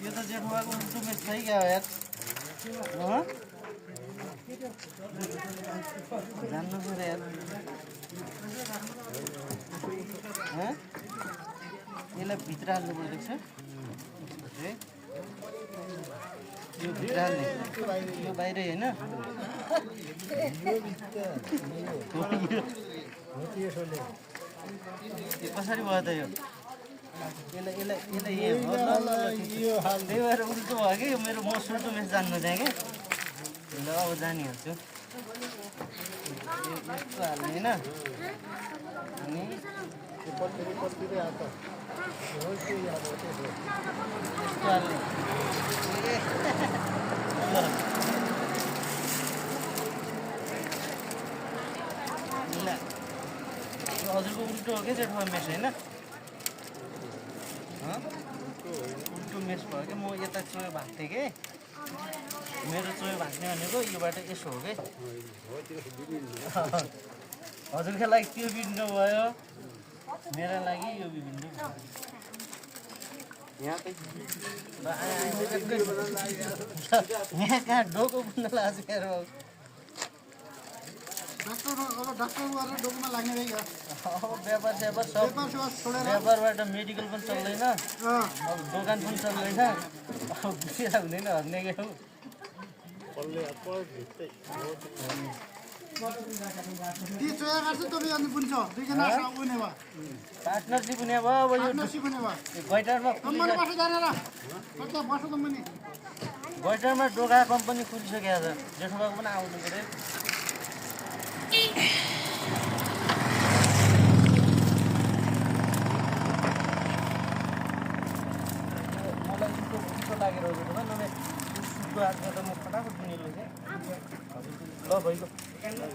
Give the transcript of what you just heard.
यो त जेठुवाको उल्टो मेस छ क्या यार जान्नु पऱ्यो यार यसलाई भित्र हाल्नु पर्दो रहेछ यो भित्र हाल्ने यो बाहिर होइन कसरी भयो त यो त्यही भएर उल्टो भयो कि मेरो म सुल्टो मेस जान्नु त्यहाँ कि ल अब जानिहाल्छु यस्तो हाल्ने होइन अनि यस्तो हाल्ने ल हजुरको उल्टो हो क्या जेठुवा मेस होइन उल्टो मेस भयो कि म यता चोयो भएको थिएँ कि मेरो चोयो भाग्ने भनेको योबाट यसो हो कि हजुरको लागि त्यो विन्डो भयो मेरो लागि यो विन्डो यहाँ कहाँ डोको बुन्न लाग्छ यार व्यापार स्यापार सब व्यापारबाट मेडिकल पनि चल्दैन अब दोकान पनि चल्दैन अब बिर्सिएर हुँदैन भन्ने के हो पार्टनरसिप हुने भयो अब यो गैटारमा डोका कम्पनी खुलिसकेको छ जेठुवाको पनि आउनु पऱ्यो मलाई उल्टो लागेर हो जेठुवा नभए सुटको हातबाट म फटाफट निलो ल भइगयो